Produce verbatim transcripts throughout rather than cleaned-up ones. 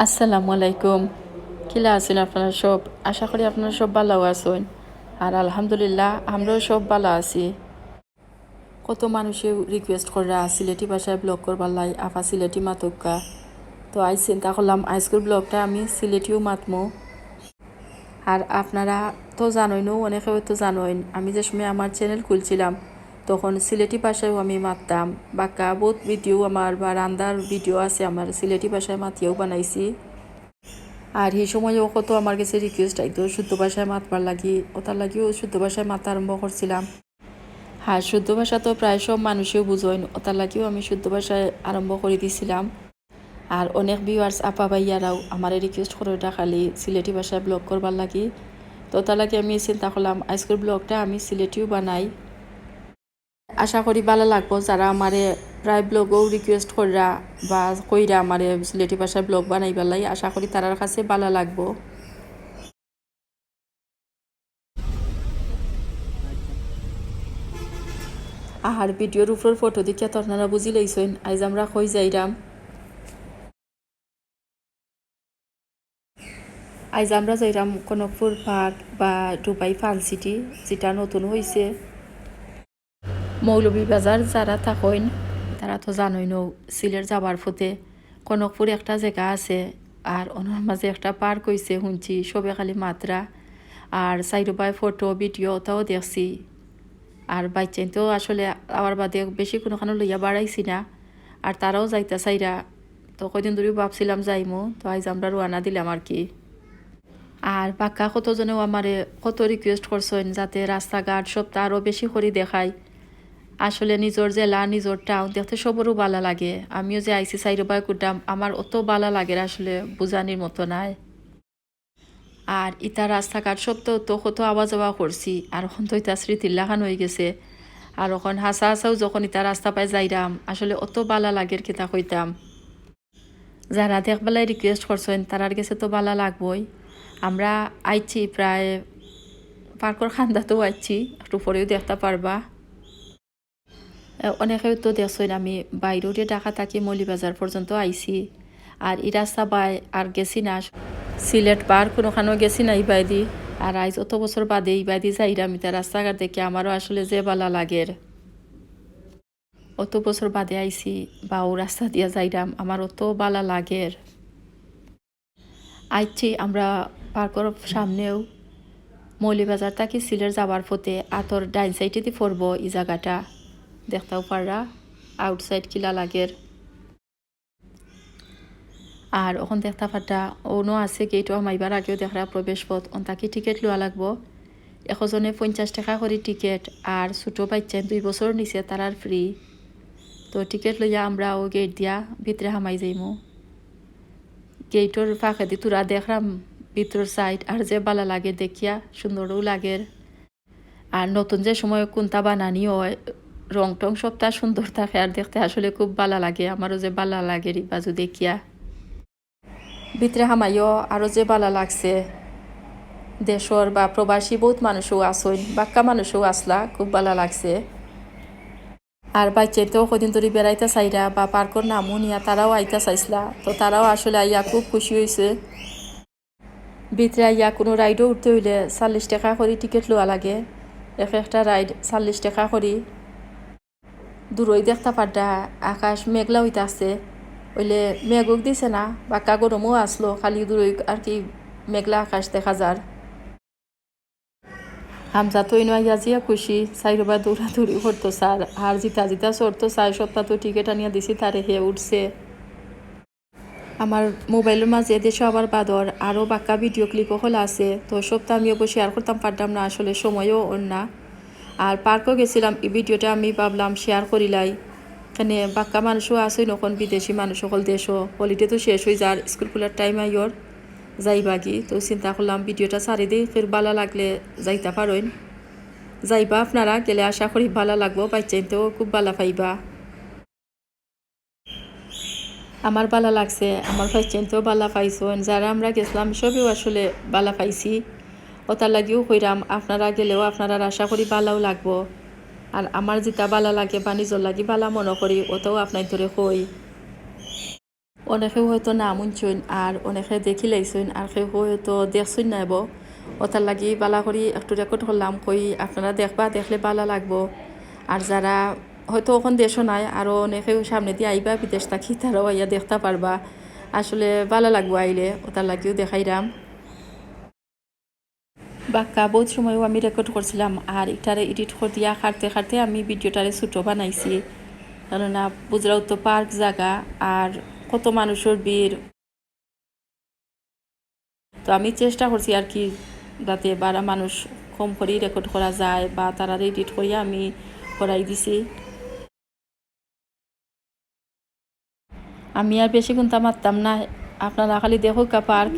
আসসালামু আলাইকুম। কিলা আছইন আপনারা সব? আশা করি আপনারা সব ভালা আছইন। আর আলহামদুলিল্লাহ, আমরাও সব ভালা আছি। কত মানুষে request কররা সিলেটি ভাষায় vlog করবার লাগি, আফা সিলেটি মাতউক্কা। তো আইজ চিন্তা করলাম আইজকুর vlogটা আমি সিলেটিউ মাতমু। আর আপনারা তো জানইন, অনেকে হয়তো জানইন, আমি যে সময় আমার channel খুলছিলাম, তখন সিলেটি ভাষায়ও আমি মাততাম। বাক্কা বউত video আমার বা রান্দার video আছে আমার, সিলেটি ভাষায় মাতিয়াও বানাইছি। আর সেই সময়ও কত আমার গেছে request আইতো শুদ্ধ ভাষায় মাতবার লাগি, ওটার লাগিও শুদ্ধ ভাষায় মাতা আরম্ভ করছিলাম। হ্যাঁ, শুদ্ধ ভাষা তো প্রায় সব মানুষেও বুঝইন, ওটার লাগিও আমি শুদ্ধ ভাষায় আরম্ভ করি দিছিলাম। আর অনেক viewers আপা ভাইয়ারাও আমারে request করইন খালি সিলেটি ভাষায় vlog করবার লাগি। তো ওটার লাগি আমি চিন্তা করলাম আইজকুর vlogটা আমি সিলেটিউ বানাই। আশা করি ভালা লাগবো, যারা আমারে প্রায় vlogও request কররা বা কইরা আমারে সিলেটি ভাষায় vlog বানাইবার লাগি, আশা করি তারার কাছে ভালা লাগবো। আর videoর উপর photo দেখিয়া তো আপনারা বুঝি লাইছইন, আইজ আমরা কই যাইরাম। আইজ আমরা যাইরাম কনকপুর পার্ক বা দুবাই ফান সিটি, যেটা নতুন হইছে। মৌলভীবাজার যারা থাকইন, তারা তো জানইন, সিলেট যাবার পথে কনকপুর একটা জাগা আছে, আর ওনার মাঝে একটা পার্ক হইছে, শুনছি সবে খালি মাতরা। আর চাইরোবায় photo, video ওটাও দেখছি। আর বাচ্চাইন তো আসলে আওয়ার বাদে বেশি কুনুখানো লইয়া বাড়াইছি না, আর তারাও যাইতা চাইরা। তো কয়দিন ধরেও ভাবছিলাম যাইমু, তো আইজ আমরা রওয়ানা দিলাম আর কি। আর বাক্কা কতজনেও আমারে কত request করছইন যাতে রাস্তাঘাট সবটা আরও বেশি করি দেখাই। আসলে নিজর জেলা, নিজর town দেখতে সবরও ভালা লাগে। আমিও যে আইছি চাইরোবায় ঘুরতাম, আমার অত ভালা লাগের আসলে বুঝানির মতো নায়। আর ইতা রাস্তাঘাট সব তো, তো কত আওয়া যাওয়া করছি, আর অখন তো ইতা স্মৃতির লাখান হই গেছে। আর অখন হাছা হাছাও যখন ইতা রাস্তা পাই যাইরাম, আসলে অত ভালা লাগের কিতা কইতাম। যারা দেখবালাই request করছইন, তারার গেছে তো ভালা লাগবোই। আমরা আইছি প্রায় পার্কর কান্দাতেও আইছি, একটু পরেও দেখতা পারবা। এ, অনেকেও তো দেখছইন আমি বাইরে ঢাকা থাকি মৌলভীবাজার পর্যন্ত আইছি। আর ই রাস্তা বায় আর গেছি না, সিলেট পার কুনুখানো গেছি না ইবায়দি। আর আইজ অত বছর বাদে ইবায়দি যাইরাম, ইতা রাস্তাঘাট দেখি আমারও আসলে যে ভালা লাগের। অত বছর বাদে আইছি, বা ও রাস্তা দিয়া যাইরাম, আমার অত ভালা লাগের। আইছি আমরা পার্কর সামনেউ, মৌলভীবাজার থাকি সিলেট যাবার পথে আতর ডাইন সাইডেদি পড়বো ই জাগাটা। দেখতাও পাররা outside কিলা লাগের। আর অখন দেখতা পাররা, অনো আছে গেটও হামাইবার আগেও দেখরা প্রবেশ পথ, অন থাকি টিকিট লওয়া লাগবো। একজনে পঞ্চাশ টেকা করি টিকিট, আর ছোটো বাচ্চাইন দুই বছর নিচে তারার free। তো টিকিট লইয়া আমরা ও গেট দিয়া ভিতরে হামাই যাইমু। গেটর ফাঁকেদি থুড়া দেখরাম ভিতরর side, আর যে ভালা লাগে দেখিয়া, সুন্দরও লাগের। আর নতুন যে সময় কুন্তা বানানি হয়, রং টং সবটা সুন্দর থাকে, আর দেখতে আসলে খুব ভালা লাগে। আমারও যে ভালা লাগের ই বাজু দেখিয়া। ভিতরে হামাইও আরও যে ভালা লাগছে। দেশর বা প্রবাসী বউত মানুষও আছইন, বাক্কা মানুষও আছলা, খুব ভালা লাগছে। আর বাচ্চাইন তো কয়দিন ধরি বেড়াইতা চাইরা বা পার্কর নামও নিয়া তারাও আইতা চাইছলা, তো তারাও আসলে আইয়া খুব খুশি হইছে। ভিতরে আইয়া কুনু রাইডও উঠতে হইলে চল্লিশ টেকা করি টিকিট লওয়া লাগে, এক একটা রাইড চল্লিশ টেকা করি। দূরই দেখতা পাররা আকাশ মেঘলা হইতাছে, অইলে মেঘও দিছে না, বাক্কা গরমও আছলো, খালি দূরই আর কি মেঘলা আকাশ দেখা যার। হামজা তো ইনো আইয়া যে খুশি, চাইরোবায় দৌড়াদৌড়ি করতো চার, আর জিতা জিতা চড়তো চার, সবটা তো টিকিট আনিয়া দিছি তারে, হে উঠছে। আমার মোবাইলর মাঝে দেশো আবার বাদর আরও বাক্কা video clip অকল আছে, তো সবটা আমি অবশ্য share করতাম পারতাম না, আসলে সময়ও অর না। আর পার্কও গেছিলাম, এই videoটা আমি ভাবলাম share করিলাই। এখানে বাক্কা মানুষও আছইন, অখন বিদেশি মানুষ অকল দেশো, holiday তো শেষ হই যার, স্কুল খোলার time আইওর, যাইবাগি। তো চিন্তা করলাম videoটা ছাড়ি দেই, ফির ভালা লাগলে যাইতা পারইন। যাইবা আপনারা, গেলে আশা করি ভালা লাগবো, বাচ্চাইনতেও খুব ভালা পাইবা। আমার ভালা লাগছে, আমার বাচ্চাইনতেও ভালা পাইছইন, যারা আমরা গেছিলাম সবেও আসলে ভালা পাইছি। ওটার লাগিও কইরাম, আপনারা গেলেও আপনারার আশা করি ভালাও লাগবো। আর আমার যেটা ভালা লাগে বা নিজর লাগি ভালা মনো করি, ওটাও আপনাইন্তরে কই। অনেকেউ হয়তো নাম হুনছইন, আর অনেকে দেখিলাইছইন, আর কেউ হয়তো দেখছইন নাইবো। অতার লাগি বালা করি একটু record করলাম, কই আপনারা দেখবা, দেখলে বালা লাগবো। আর যারা হয়তো অখন দেশো নাই, আরও অনেকেউ সামনেদি আইবা বিদেশ থাকি, তারাও আইয়া দেখতা পারবা। আসলে বালা লাগবো আইলে, অতার লাগিউ দেখাইরাম। বাক্কা বউত সময়ও আমি record করছিলাম, আর ইটারে edit করিয়া কাটতে কাটতে আমি video টারে ছোট বানাইছি, কেননা বুঝরাও তো park জাগা আর কত মানুষর ভিড়। তো আমি চেষ্টা করছি আর কি, যাতে বারা মানুষ কম করি record করা যায় বা তারারে edit করিয়া আমি করাই দিছি। আমি আর বেশি কুন্তা মাততাম না, আপনারা খালি দেখউক্কা park।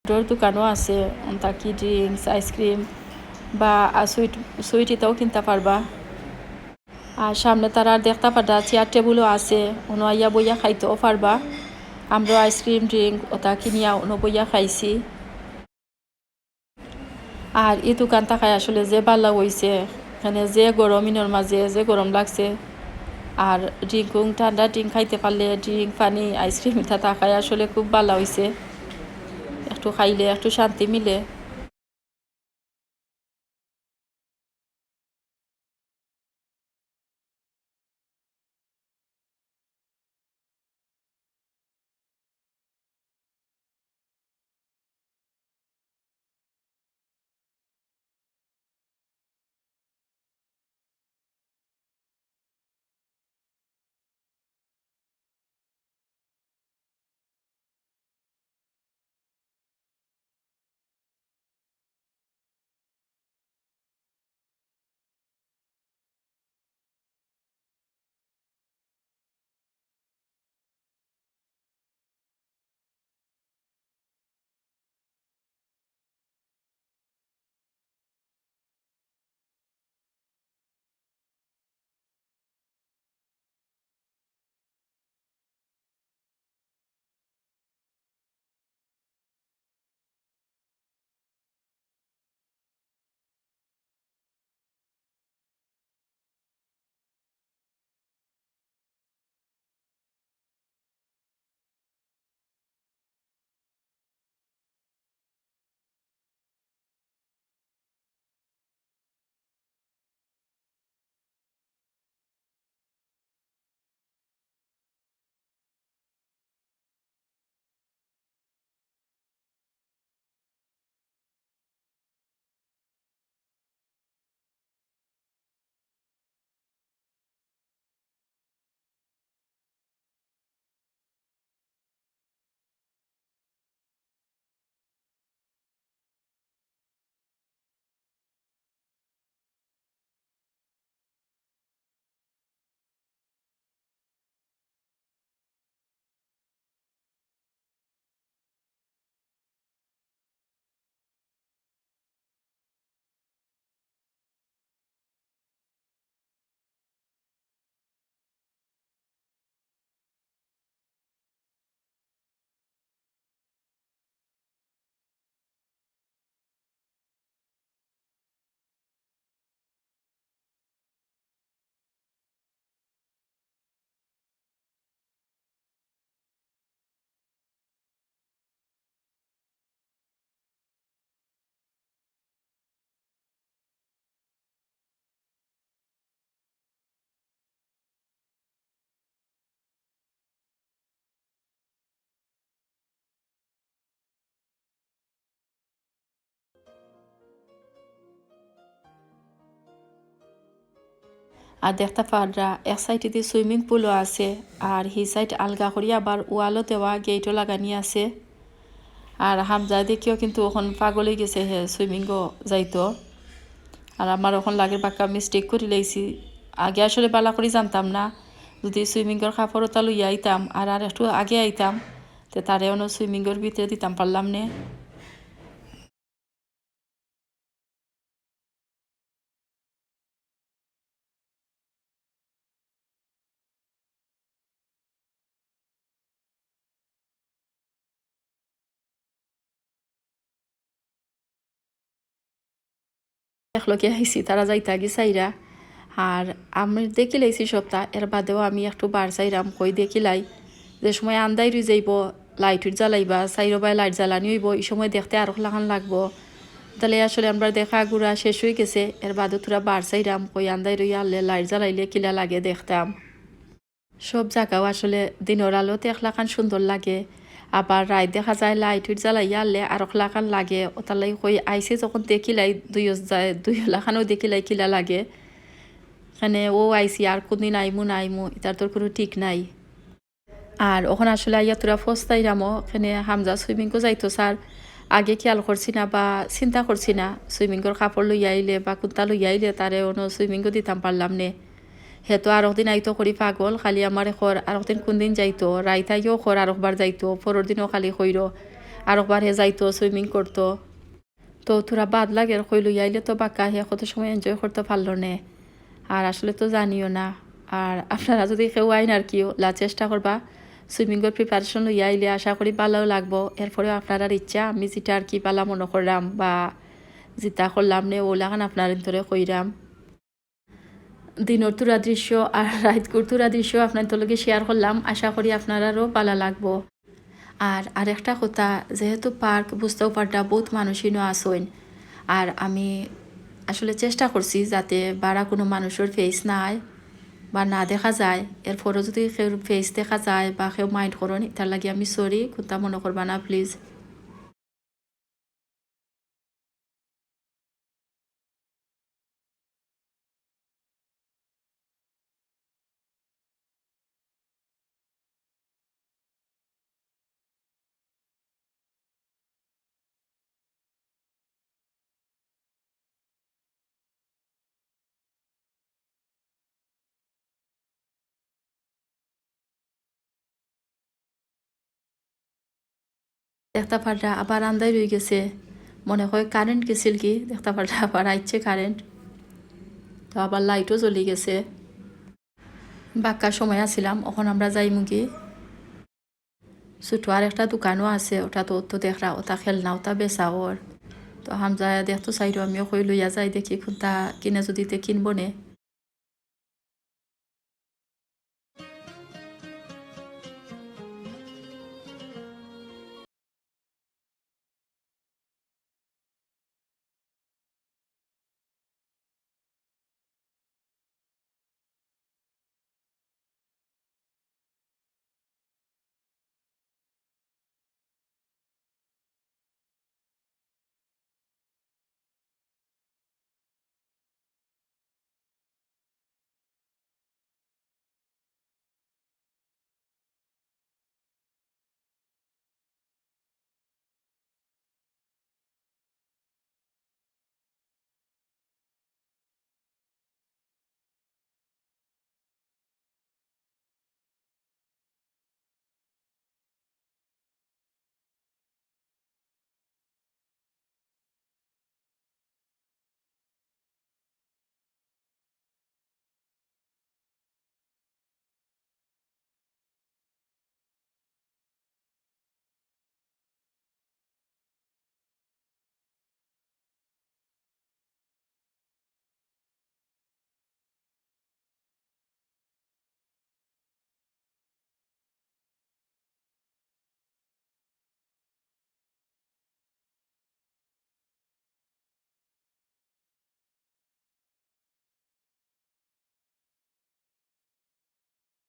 ডর দোকানও আছে, অন্তা কি drinks, ice cream বা, আ, sweet, sweet ইতাও কিনতা পারবা। আর সামনে তারার দেখতা পাররা চেয়ার টেবুলও আছে, অনো আইয়া বইয়া খাইতেও পারবা। আমরাও ice cream, drink ওতা কিনিয়া অনো বইয়া খাইছি। আর ই দোকান থাকায় আসলে যে ভালা অইছে, এখানে যে গরম ইনোর মাঝে যে গরম লাগছে, আর ড্রিঙ্ক উং, ঠান্ডা ড্রিঙ্ক খাইতে পারলে, ড্রিঙ্ক, পানি, আইসক্রিম, ইতা তা খাই আসলে খুব ভালা অইছে। একটু খাইলে একটু শান্তি মিলে। আর দেখতা পাররা, এক সাইডেদি সুইমিং পুলও আছে, আর হি সাইড আলগা করি আবার ওয়ালও দেওয়া, গেটও লাগানি আছে। আর হামজা দেখিও কিন্তু অখন পাগল অইগেছে, হে সুইমিংও যাইতো। আর আমার অখন লাগের বাক্কা মিস্টেক করি লাইছি, আগে আসলে বালা করি জানতাম না। যদি সুইমিংর কাপড় ওটা লইয়া আইতাম আর, আর একটু আগে আইতাম, তে তারে অনো সুইমিংর ভিতরে দিতাম পারলাম নে। একলগে আইছি, তারা যাইতা গি চাইরা। আর আমি দেখিলাইছি সবটা, এর বাদেও আমি একটু বার চাইরাম, কই দেখিলাই। যে সময় আন্দাইর অই যাইবো, লাইট উইট জ্বালাইবা, চাইরোবায় লাইট জ্বালানি অইবো, ই সময় দেখতে আরক লাখান লাগবো। তাইলে আসলে আমরার দেখা ঘুরা শেষ অইগেছে, এর বাদেও থুড়া বার চাইরাম, কই আন্দাইর অইয়া আরলে লাইট জ্বালাইলে কিলা লাগে দেখতাম। সব জাগাও আসলে দিনর আলোতে একলাখান সুন্দর লাগে, আবার রাইত দেখা যায় লাইট উইট জ্বালাইয়া আরলে আরক লাখান লাগে। ওটার লাগি কই আইছি যখন দেখিলাই, দুইও যা-, দুইও লাখানও দেখিলাই কিলা লাগে। এখানে ও আইছি, আর কোনদিন আইমু না আইমু, ইতার তো কুনু ঠিক নাই। আর অখন আসলে আইয়া থুড়া ফস্তাইরামও, এখানে হামজা সুইমিংও যাইতো স্যার, আগে খেয়াল করছি না বা চিন্তা করছি না, সুইমিংর কাপড় লইয়া আইলে বা কুন্তা লইয়া আইলে তারে অনো সুইমিংও দিতাম পারলাম নে। হে তো আরক দিন আইতো করি পাগল, খালি আমারে কর আরক দিন কুনদিন যাইতো, রাইত আইও কর আরকবার যাইতো, পরর দিনও খালি কইরো আরকবার হে যাইতো, সুইমিং করতো। তো থুড়া বাদ লাগের, কই লইয়া আইলে তো বাক্কা হে কত সময় enjoy করতো পারলো নে। আর আসলে তো জানিও না। আর আপনারা যদি কেউ আইন আর কিও, লা চেষ্টা করবা সুইমিংর preparation লইয়া আইলে, আশা করি ভালাও লাগবো। এরপরেও আপনারার ইচ্ছা, আমি যেটা আর কি ভালা মনো করলাম বা যেটা করলাম নে, ওলাখান আপনারার ভিতরে কইরাম। দিনর থুড়া দৃশ্য আর রাইতকুর থুড়া দৃশ্য আপনারার লগে শেয়ার করলাম। আশা করি আপনারারও ভালা লাগবো। আর আরেকটা কথা, যেহেতু পার্ক বুঝতেও পাররা, বহুত মানুষই ন আছইন। আর আমি আসলে চেষ্টা করছি যাতে বারা কোনো মানুষর ফেস না আয় বা না দেখা যায়। এরপরও যদি কেউর ফেস দেখা যায় বা কেউ মাইন্ড করইন, ইতার লাগি আমি সরি, কুন্তা মনো করবা না প্লিজ। দেখতা পাররা আবার আন্দাইর অইগেছে, মনে হয় কারেন্ট গেছিল কি, দেখতা পাররা আবার আইছে কারেন্ট, তো আবার লাইটও জ্বলি গেছে। বাক্কা সময় আছিলাম, অখন আমরা যাইমুগি। ছোট আর একটা দোকানও আছে, ওটা তো, তো দেখরা, ওটা খেলনা, ওটা বেচা অর। তো হামজায় দেখতো চাইরো, আমিও কই লইয়া যাই, দেখি কুন্তা কিনে, যদি তে কিনবো নে।